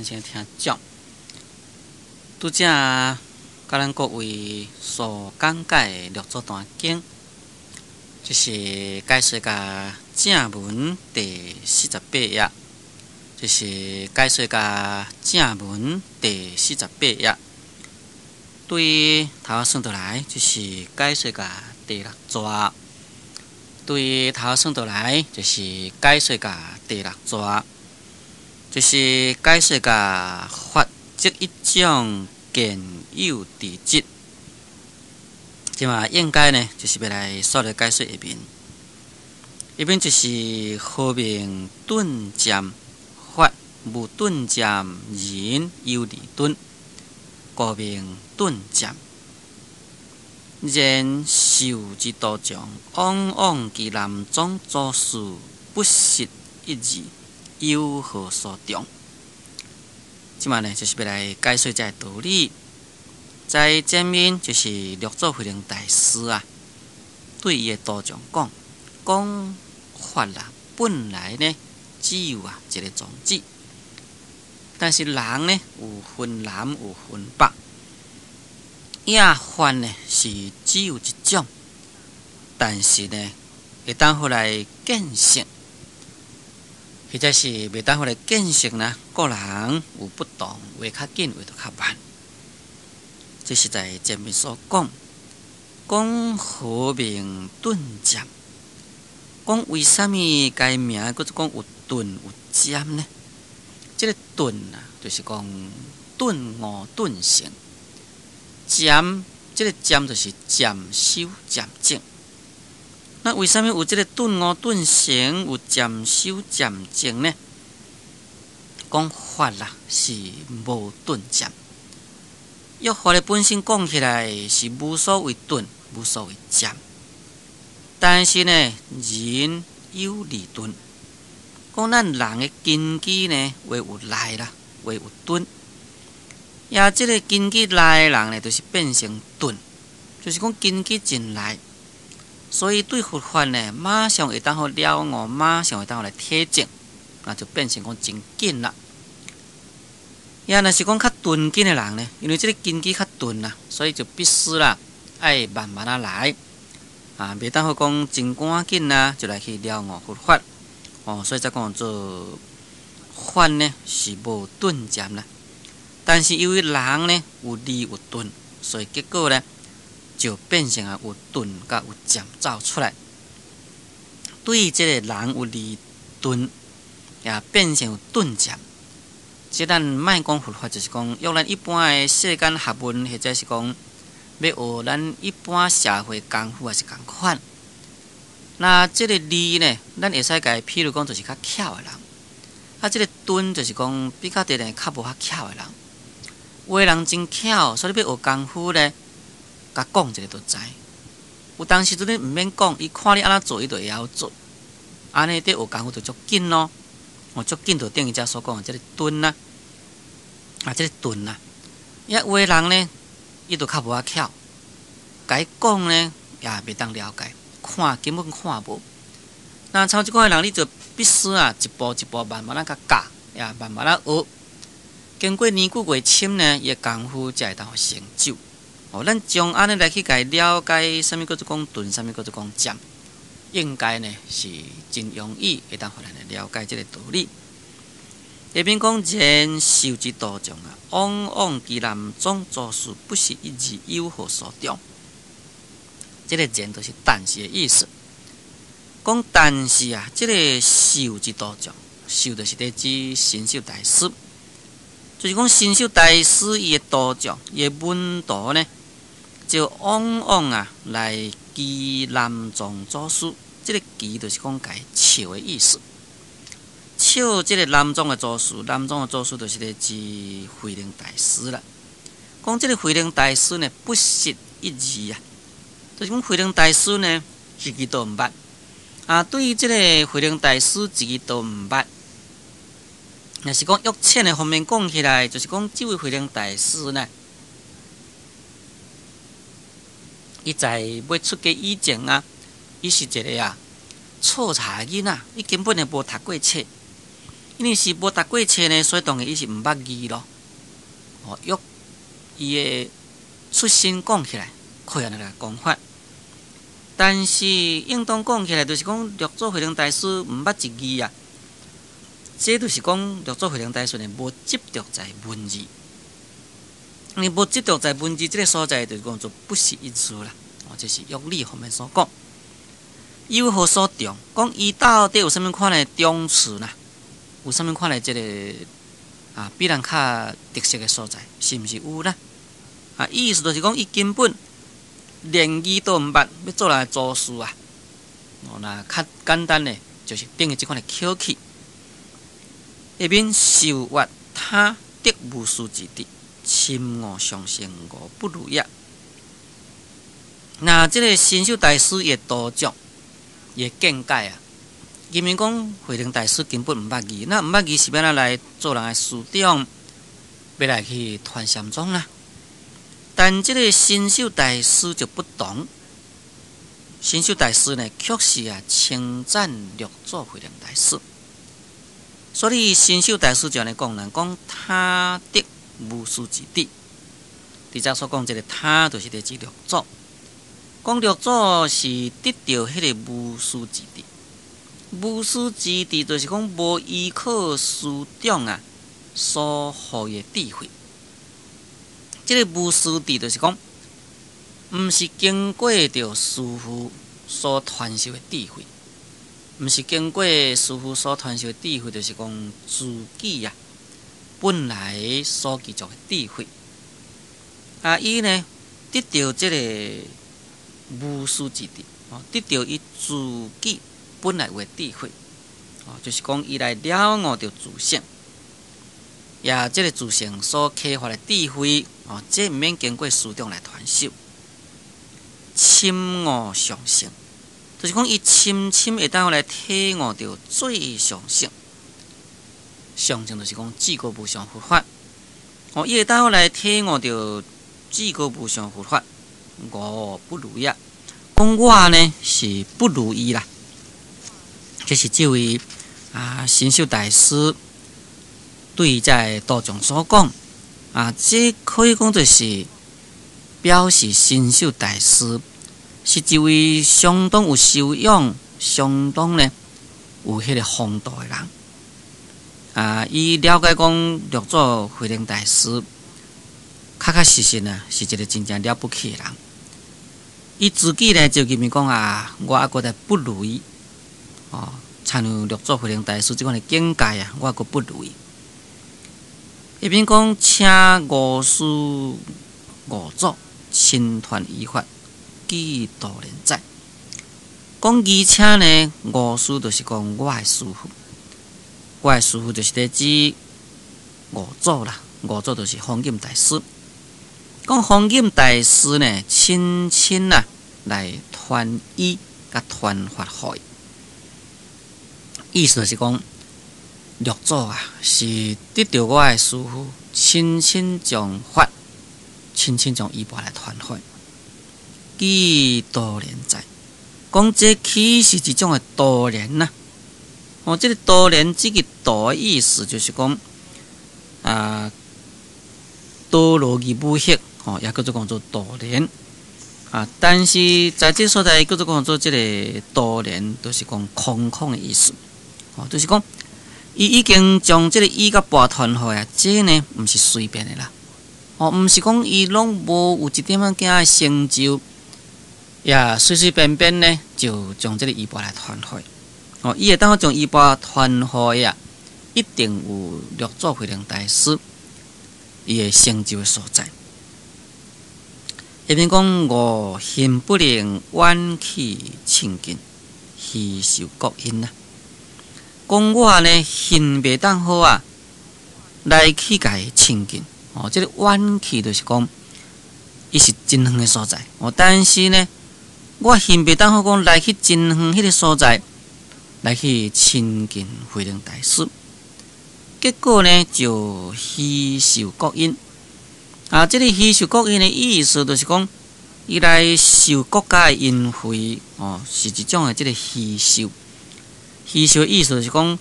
先聽講，拄才佮咱各位所講解的六祖壇經，這是解說甲正文第四十八頁，這是解說甲正文第四十八頁。對頭仔算倒來，這是解說甲第六逝。對頭仔算倒來，這是解說甲第六逝。就是解說甲法則一種見有智執，這嘛應該呢，就是欲來煞來解說下面。下面就是何名頓漸法無頓漸人有二鈍，故名頓漸。然受之道場，往往其南宗祖師不識一字。有何所長？這馬呢，就是欲來解說這个道理。在前面就是六祖慧能大師啊，對伊的徒眾講，講法啊，本來呢只有啊一个宗旨，但是人呢有分南有分北，也法呢是只有一種，但是呢會當予來見性。或者是袂當予來見性呢，個人有不同，有的較緊，有的較慢。這是在前面所講，講何名頓漸？講為啥物該名叫做講有頓有漸呢？這个頓啊，就是講頓悟頓成；漸，這个漸就是漸修漸證。那為啥物有這个頓悟頓成，有漸修漸證呢？講法啦，是無頓漸。若法的本身講起來是無所謂頓，無所謂漸。但是呢，人有二鈍，講咱人的根基呢，有的有利啦，有的有鈍。也這个根基利的人呢，就是變成鈍，就是講根基真利。所以對佛法呢，馬上會當予了悟，馬上會當予來體證，那就變成講真緊啦。也若是講較鈍根的人呢，因為這个根基較鈍啦，所以就必須啦，愛慢慢仔來，啊，袂當予講真趕緊啊，就來去了悟佛法。哦，所以才講做法呢是無頓漸啦。但是由於人呢有利有鈍，所以結果呢，就變成啊有頓佮有漸走出來。對這个人有二鈍，也變成有頓漸。這咱莫講佛法，就是講用咱一般的世間學問，或者是講欲學咱一般社會功夫，也是仝款。那這个利呢，咱會使共伊譬如講，就是較巧的人；啊，這个鈍就是講比較佇咧較無遐巧的人。有的人真巧，所以欲學功夫呢，共講一下就知。有當時陣你毋免講，伊看你按怎做，伊就會曉做。按呢佇學功夫就足緊咯，哦，足緊就等於遮所講的這个鈍啊，啊，這个鈍啊。也有的人呢，伊就較無遐巧，共伊講呢也袂當了解，看根本看無。那像這款的人，你就必須啊，一步一步慢慢仔共教，也慢慢仔學。經過年久月深呢，伊的功夫才會當成就。哦，咱將按呢來去共伊了解，啥物叫做講頓，啥物叫做講漸，應該呢是真容易會當予咱來了解這个道理。下面講然受之道場啊，往往其南宗祖師不識一字有何所長？這个然就是但是的意思。講但是啊，這个受之道場，受就是佇指神秀大師，就是講神秀大師伊的道場，伊的門徒呢，就往往啊來譏南宗祖師，這个譏就是講共伊笑的意思。笑這个南宗的祖師，南宗的祖師就是咧指慧能大師啦。講這个慧能大師呢，不識一字啊，就是講慧能大師呢，一字都毋捌。啊，對於這个慧能大師一字都毋捌，若是講約淺的方面講起來，就是講這位慧能大師呢，伊在欲出家以前啊，伊是一个啊，錯柴囡仔，伊根本就無讀過冊。因為是無讀過冊呢，所以當然伊是毋捌字咯。哦，約伊的出身講起來，可以按呢來講法。但是應當講起來，就是講六祖慧能大師毋捌一字啊。這就是講六祖慧能大師呢，無執著在文字。因為無執著在文字這个所在，就是講做不是一字啦。哦，這是樂理方面所講。有何所長？講伊到底有啥物款的長處呢？有啥物款的這个啊，比人較特色的所在，是毋是有呢？啊，意思就是講，伊根本連字都毋捌，欲做人的祖師啊！哦，那較簡單的，就是等於這款的口氣。下面受閱他得無師之智，深悟上乘吾不如也。那這个神秀大師的道長，伊的見解啊，明明講慧能大師根本毋捌字，那毋捌字是欲按怎來做人的師長，欲來去傳禪宗啦？但這个神秀大師就不同，神秀大師呢，確實啊稱讚六祖慧能大師，所以神秀大師就按呢講啦，講他得無師之智，佇遮所講這个他，就是佇指六祖。講六祖是得著彼个無師之智，無師之智就是講無依靠師長啊所予伊的智慧。這个無師智就是講，毋是經過著師父所傳授的智慧，毋是經過師父所傳授的智慧，就是講自己啊本來所具足的智慧。啊，伊呢得著這个無師之智，哦，得著伊自己本來有的智慧，哦，就是講伊來了悟著自性，也這个自性所啟發的智慧，哦，這毋免經過師長來傳授。深悟上乘，就是講伊深深會當來體悟著最上乘。上乘就是講至高無上佛法，哦，伊會當來體悟著至高無上佛法。吾不如也，講我呢是不如伊啦。這是這位啊神秀大師對這个道長所講啊，這可以講就是表示神秀大師是一位相當有修養、相當呢有彼个風度的人。啊，伊了解講六祖慧能大師，確確實實呢是一个真正了不起的人。伊自己呢就認為講啊，我猶閣在不如伊，哦，親像六祖慧能大師這款的境界啊，我猶閣不如伊。一邊講請吾師五祖親傳衣法，記道連載。講而且呢，吾師就是講我的師父，我的師父就是咧指五祖啦，五祖就是弘忍大師。講弘忍大師呢，親親啊來傳衣佮傳法予伊，意思就是講六祖啊是得著我的師父，親親將法，親親將衣缽來傳予。記道連載，講這豈是一種的徒然啊？哦，這个徒然這个徒的意思就是講啊，墮落義武學。哦，也叫做講做徒然啊，但是在這所在叫做講做這个徒然，就是講空空的意思。哦，就是講伊已經將這个衣佮缽傳予啊，這呢毋是隨便的啦。哦，毋是講伊攏無有一點仔仔的成就，也隨隨便便呢就將這个衣缽來傳予。哦，伊會當將衣缽傳予啊，一定有六祖慧能大師伊的成就的所在。下面講吾恨不能遠去親近，虛受國恩啊！講我呢恨袂當好啊，來去共伊親近哦。這个遠去就是講，伊是真遠的所在哦。但是呢，我恨袂當好講來去真遠彼个所在，來去親近慧能大師，結果呢就虛受國恩。啊，這个虛受國恩的意思就是講，伊來受國家的恩惠哦，是一種的這个虛受。虛受的意思就是講，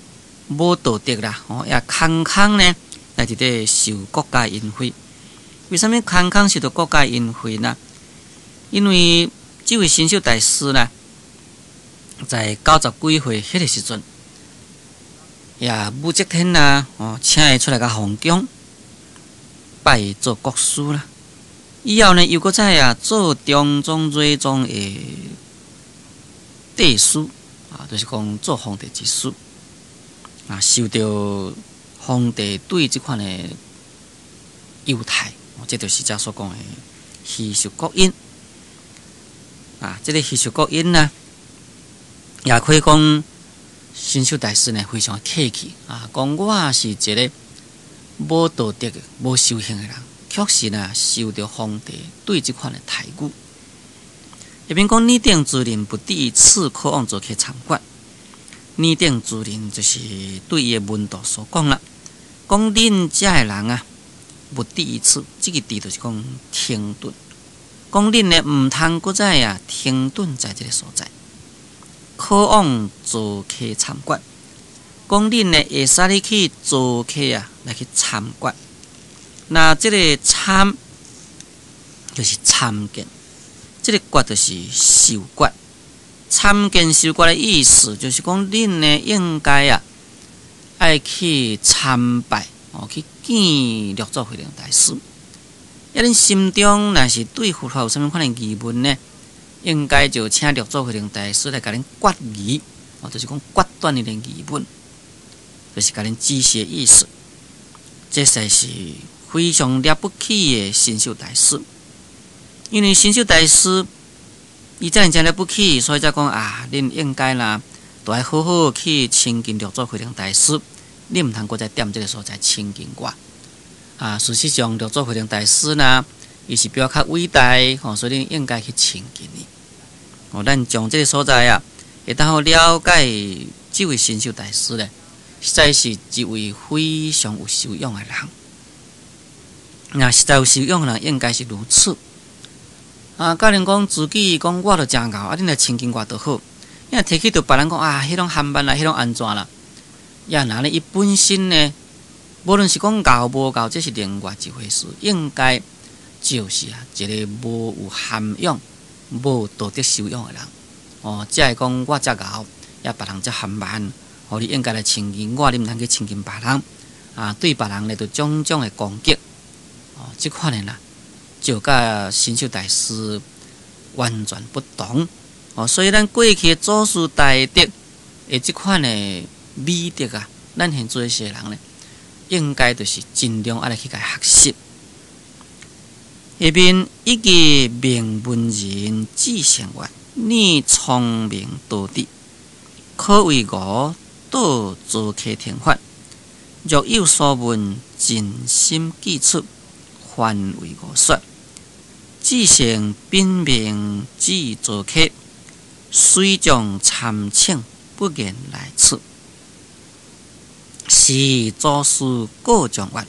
無道德啦，哦，也空空呢來佇咧受國家恩惠。為啥物空空受著國家恩惠呢？因為這位神秀大師呢，在90幾歲彼个時陣，也武則天啦，哦，請伊出來共皇宮拜伊做國師啦。以後呢，又閣再啊做中宗睿宗的帝師啊，就是講做皇帝之師啊，受著皇帝對這款的優待，這就是遮所講的虛受國恩啊。這个虛受國恩呢，也可以講神秀大師呢非常客氣啊，講我是一个無道德、無修行的人，確實呢受著皇帝對這款的待遇。下面講擬定諸人不至此，可往座客參決。擬定諸人就是對伊的門徒所講啦，講恁遮的人啊，勿至於此，這个字就是講停頓。講恁呢毋通閣再啊停頓在這个所在，可往座客參決。講恁呢會使你去座客啊來去參決。那這个參就是參見，這个決就是受決。參見受決的意思就是講恁呢應該啊愛去參拜哦，去見六祖慧能大師。啊，恁心中若是對佛法有啥物款的疑問呢？應該就請六祖慧能大師來共恁決疑，哦，就是講決斷恁的疑問，就是共恁指示的意思。這實在是非常了不起的神秀大師，因為神秀大師伊遮爾誠了不起，所以才講啊，恁應該啦，都愛好好去親近六祖慧能大師，恁毋通閣再踮這个所在親近我。啊，事實上六祖慧能大師呢，伊是比我較偉大，吼，所以恁應該去親近伊。哦，咱從這个所在啊，會當好了解這位神秀大師咧，實在是一位非常有修養的人。若實在有修養的人，應該是如此。啊，教人講自己講我著誠𠢕，啊，恁來親近我就好。你若提起著別人講啊，彼種含慢啦，彼種按怎啦，也若呢，伊本身呢，無論是講𠢕無𠢕，這是另外一回事。應該就是啊，一个無有涵養、無道德修養的人。哦，才會講我遮𠢕，也別人遮含慢，哦，你應該來親近我，你毋通去親近別人。啊，對別人呢，就種種的攻擊。哦，這款的啦，就佮神秀大師完全不同。哦，所以咱過去的祖師大德的這款的美德啊，咱現在這些人呢，應該就是盡量愛來去共學習。下面一个命門人智成曰：你聰明多智，可為吾導座客聽法。若有所問，盡心記出，還為吾說。智成稟命至座客，隨眾參請，不言來此。時祖師告眾曰：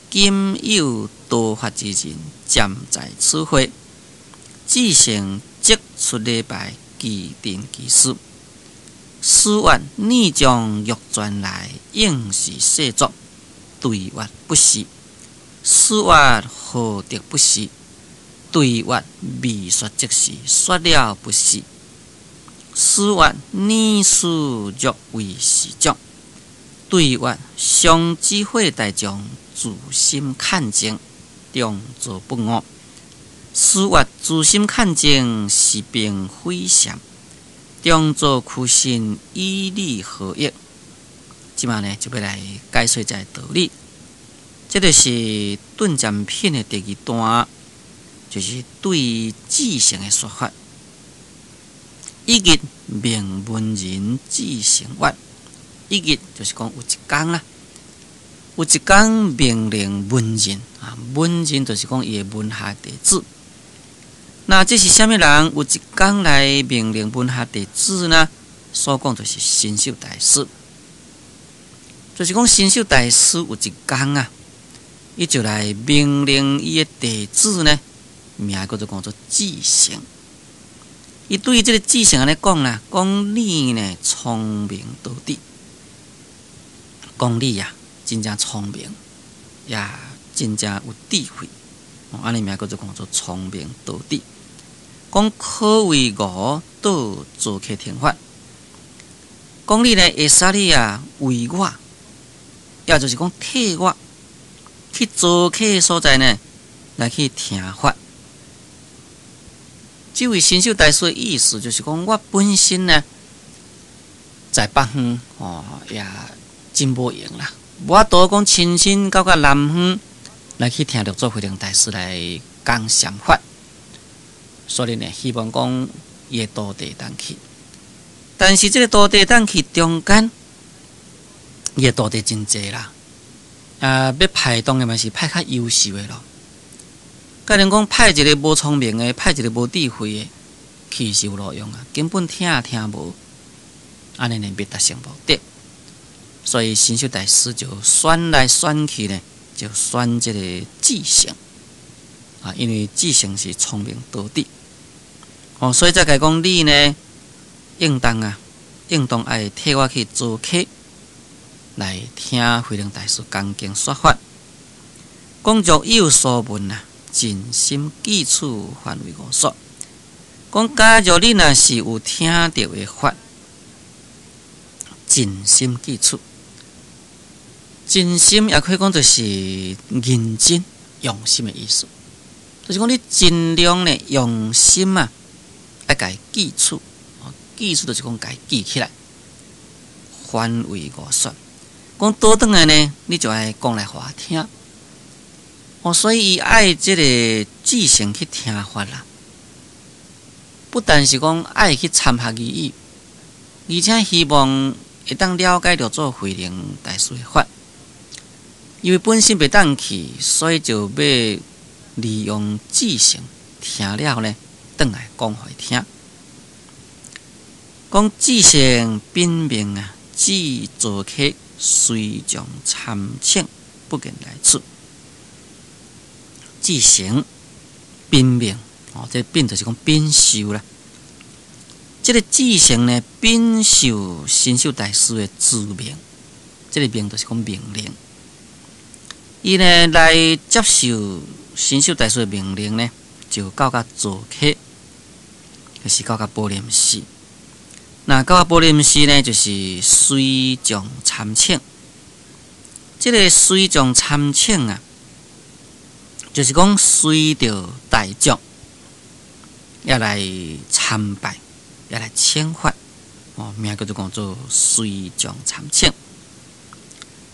今有多法之人，暫在此會。智成即出禮拜，祈定其師。師曰：你將欲轉來，應是世作，對曰：不是。師曰：何得不是？對曰：未說即是，說了不是。師曰：你師若為是將？對曰：常智慧大眾，自心看淨，中座不誤。師曰：自心看淨，是並非善。中座屈身，以你何益？這馬呢，就欲來解說這个道理。這就是頓漸品的第二段，就是對智成的說法。一日命門人智成曰：一日就是講有一工啦，有一工命令門人啊，門人就是講伊的門下弟子。那這是啥物人？有一工來命令門下弟子呢？所講就是神秀大師，就是講神秀大師有一工啊，伊就來命令伊的弟子呢，名叫做講做智成。伊對這个智成按呢講啦，講你呢聰明多智，講你啊，真正聰明，也真正有智慧。按呢名叫做講做聰明道智。講可為吾到座客聽法。講你呢，會使你啊為我，也就是講替我去座客所在呢，來去聽法。這位神秀大師的意思就是講，我本身呢，在北方哦，也真無閒啦，無法度講親身到甲南方來去聽六祖慧能大師來講禪法，所以呢，希望講伊的徒弟當去。但是這个徒弟當去中間，伊的徒弟真濟啦，啊，欲派當然嘛是派較優秀的咯。假如講派一个無聰明的，派一个無智慧的，去是有路用啊，根本聽也聽無，按呢呢欲達成目的。所以神秀大師就選來選去呢，就選這个智成啊，因為智成是聰明多智哦，所以才共伊講你呢，應當啊，應當愛替我去座客來聽慧能大師講經說法，講若有所聞啊，盡心記取，還為吾說。講假如你若是有聽著的法，盡心記取，盡心也可以講就是認真用心的意思，就是講你盡量呢用心啊，愛共伊記取，記取就是講共伊記起來，還為吾說。講倒轉來呢，你就愛講來予我聽。哦，所以伊愛這个智成去聽法啦，不但是講愛去參學義理，而且希望會當了解六祖慧能大師的法。因為本身袂當去，所以就欲利用智成聽了呢，轉來講予伊聽。講智成稟命啊，至座客隨眾參請，不言來處。智成稟命哦，這稟就是講稟受啦。這个智成呢，稟受神秀大師的諭命，這个命就是講命令。伊呢來接受神秀大師的命令呢，就到甲座客，就是到甲寶林寺。那到甲寶林寺呢，就是隨眾參請。這个隨眾參請啊，就是講隨著大眾也來參拜，也來請法，哦，名叫做講做隨眾參請，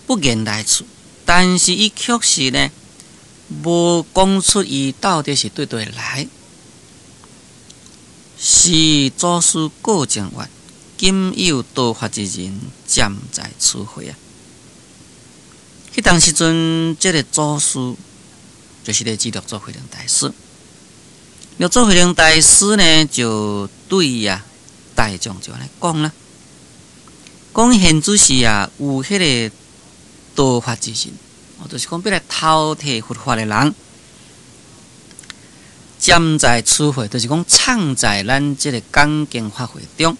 不言來處。但是伊確實呢，無講出伊到底是對佗來。時祖師過正月，今有盜法之人佔在此會啊！彼當時陣，這个祖師就是咧指六祖慧能大師。六祖慧能大師呢，就對啊大眾就按呢講啦，講現此時啊有彼个盜法之人，哦，就是講欲來偷提佛法的人，佔在此會，就是講藏在咱這个講經法會中。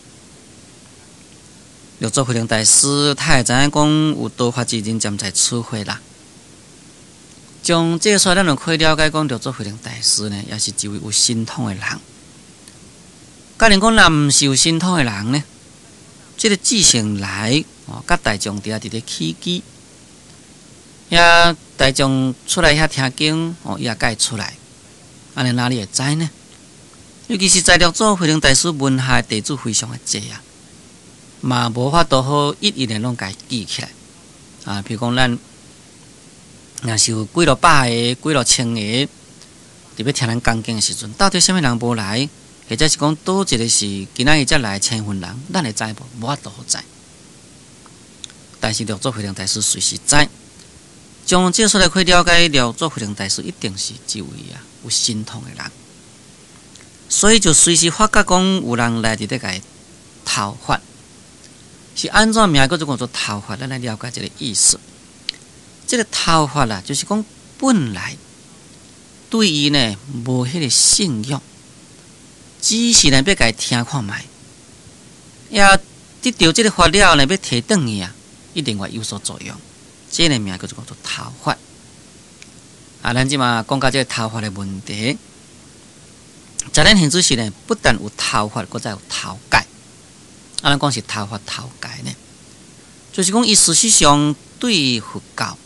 六祖慧能大師他會知影講有盜法之人佔在此會啦。從這个說，咱就可以了解講六祖慧能大師呢，也是一位有神通的人。假如講若毋是有神通的人呢，這个智成來哦，佮大眾佇遐佇咧起乩，遐大眾出來遐聽經哦，伊也共伊出來，按呢哪裡會知呢？尤其是在六祖慧能大師門下的弟子非常的濟啊，嘛無法度好一一的攏共伊記起來啊。比如講咱若是有幾落百个、幾落千個，佇欲聽咱講經的時陣，到底啥物人無來，或者是講佗一个是今仔日才來千份人，咱會知無？無法度好知。但是六祖慧能大師隨時知，從這說來可以了解，六祖慧能大師一定是一位啊有神通的人，所以就隨時發覺講有人來佇咧共伊偷法，是按怎名叫做講做偷法？咱來了解這个意思。這个偷法啦，就是講本來對伊呢無彼个信仰，只是呢欲共伊聽看覓，也得著這个法了呢，欲提轉去啊，伊另外有所作用。這个名叫做做偷法。啊，咱這馬講到這个偷法的問題，在咱現主時呢，不但有偷法，閣再有偷改。啊，咱講是偷法偷改呢，就是講伊事實上對佛教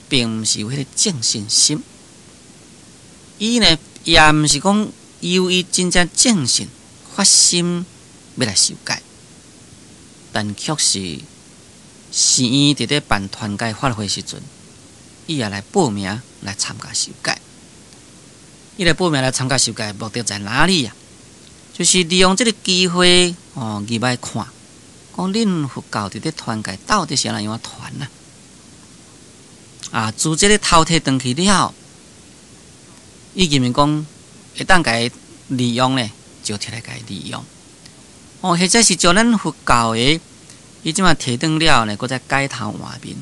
並毋是有彼个正信心。伊呢，也毋是講由伊真正正信發心欲來受戒，但卻是寺院佇咧辦傳戒法會時陣，伊也來報名來參加受戒。伊來報名來參加受戒，目的在哪裡啊？就是利用這个機會哦，入來看，講恁佛教佇咧傳戒到底是按怎樣傳啊？啊，自這个偷提轉去了，伊認為講會當共伊利用咧，就提來共伊利用。哦，或者是將咱佛教的，伊這馬提轉了呢，閣再改頭換面，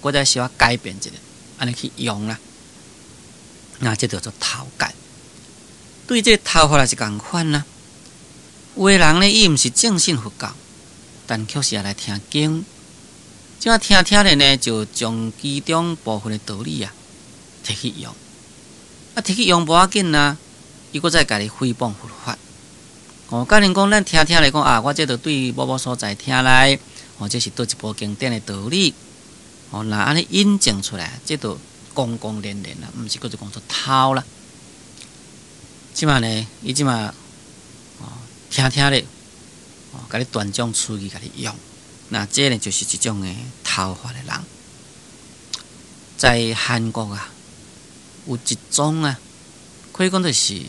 閣再小可改變一下，按呢去用啦。那這叫做偷改。對這个偷法也是仝款啦。有的人呢，伊毋是正信佛教，但卻是也來聽經，這馬聽聽咧呢，就將其中部分的道理啊，提去用。啊，提去用無要緊啊，伊閣再共你誹謗佛法。哦，假如講咱聽聽來講啊，我這著對某某所在聽來，哦，這是佗一部經典的道理。哦，若按呢引證出來，這著公公連連啦，毋是閣做講做偷啦。這馬呢，伊這馬哦聽聽咧，哦，共你斷章取義，共你用。那這呢，就是一種的偷法的人。在韓國啊，有一宗啊，可以講就是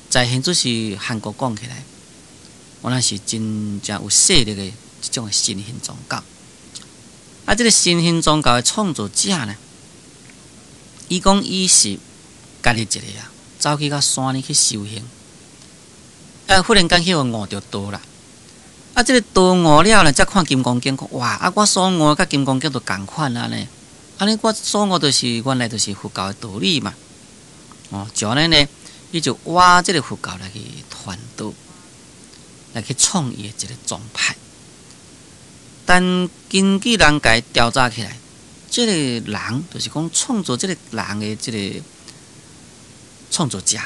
在現主時韓國講起來，原來是真正有勢力的一種的新興宗教。啊，這个新興宗教的創造者呢，伊講伊是家己一个啊，走去到山裡去修行，啊，忽然間去予悟著道啦。啊，這个道悟了呢，才看《金剛經》，講哇，啊，我所悟佮《金剛經》都仝款啊呢。按呢，我所悟就是原來就是佛教的道理嘛。哦，就按呢呢，伊就倚這个佛教來去傳道，來去創伊的一个宗派。但根據人共伊調查起來，這个人就是講創造這个人的這个創造者，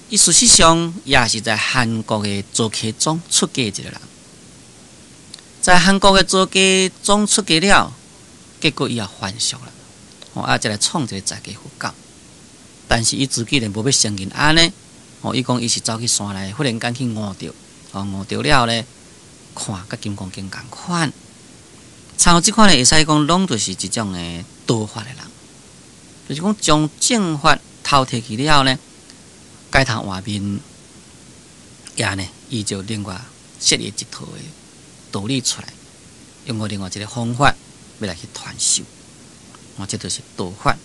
伊事實上也是在韓國的曹溪宗出家一个人。在韓國的曹溪宗出家了，結果伊也還俗啦，哦，啊，才來創一个在家佛教。但是伊自己呢，無欲承認按呢，哦，伊講伊是走去山內，忽然間去悟著，哦，悟著了咧，看佮金剛經仝款。像這款呢，會使講攏就是一種的盜法的人，就是講將正法偷提去了呢，改頭換面，也呢，伊就另外設立一套的道理出來，用另外一个方法欲來去傳授，哦，這就是盜法。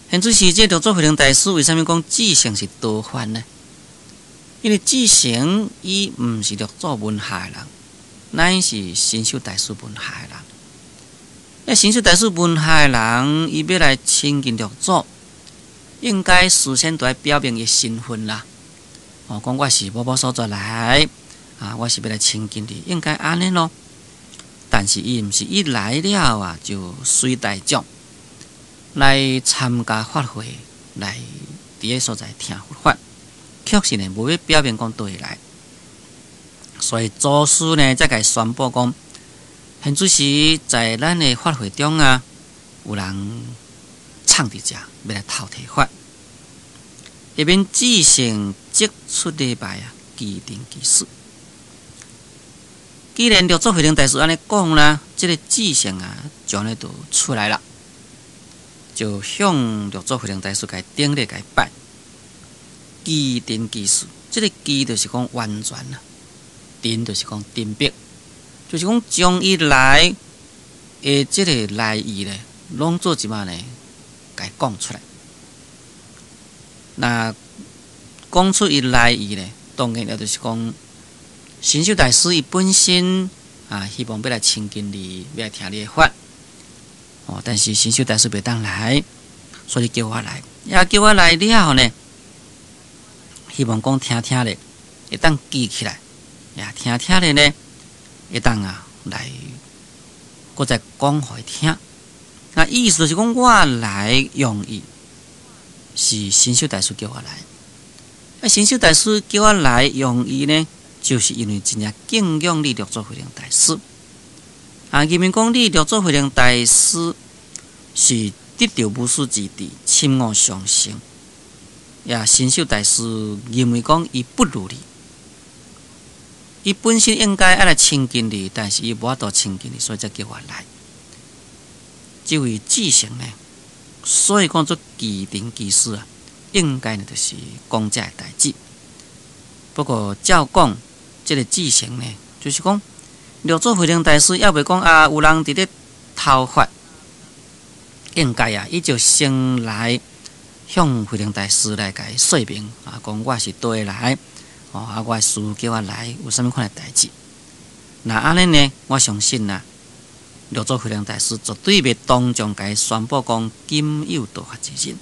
現主時，這六祖慧能大師為啥物講智成是盜法呢？因為智成伊毋是六祖門下的人，乃是神秀大師門下的人。那神秀大師門下的人，伊欲來親近六祖，應該事先都愛表明伊身份啦。哦，講我是某某所在來，啊，我是欲來親近你，應該按呢咯。但是伊毋是一來了啊，就隨大眾來參加法會，來佇个所在聽佛法，確實呢，無欲表明講佗位來。所以祖師呢，才共伊宣布講，現主時在咱的法會中啊，有人藏佇遮，欲來偷提法，下面智成即出禮拜啊，祈定其事。既然六祖慧能大師按呢講啦，這个智成啊，就按呢就出來了，就向六祖慧能大師共伊頂禮共伊拜，祈定其事。這个祈就是講完全啦，定就是講甄別，就是講將伊來的這个來意咧，攏做一擺呢，共伊講出來。那講出伊來意咧，當然也就是講，神秀大師伊本身啊，希望欲來親近你，欲來聽你的法。哦，但是神秀大師袂當來，所以叫我來，也叫我來了呢，希望講聽聽咧，會當記起來，也聽聽咧呢，會當啊來閣再講予伊聽。那意思就是講，我來用意是神秀大師叫我來。啊，神秀大師叫我來用意呢，就是因為真正敬仰你六祖慧能大師。啊，認為講你六祖慧能大師是得著無師之智，深悟上乘。也神秀大師認為講伊不如你，伊本身應該愛來親近你，但是伊無法度親近你，所以才叫我來。這位智成呢，所以講做居停居士啊，應該呢就是講這个代誌。不過照講，這个智成呢，就是講六祖慧能大師猶未講啊，有人佇咧頭髮，應該啊，伊就先來向慧能大師來共伊說明啊，講我是佗來，哦啊，我師叫我來，有啥物款的代誌？若按呢呢，我相信啊，六祖慧能大師絕對袂當眾共伊宣布講今有道法之人。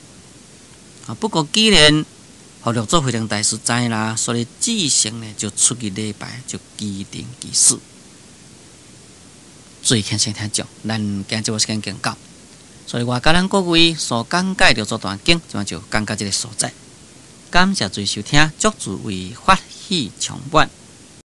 啊，不過既然予六祖慧能大師知啦，所以智成呢就出去禮拜，就居停居士。注意聽先聽講，咱今日時間已到，所以我共咱各位所講解六祖壇經，這擺就講到這个所在。感謝注意收聽，祝諸位法喜充滿。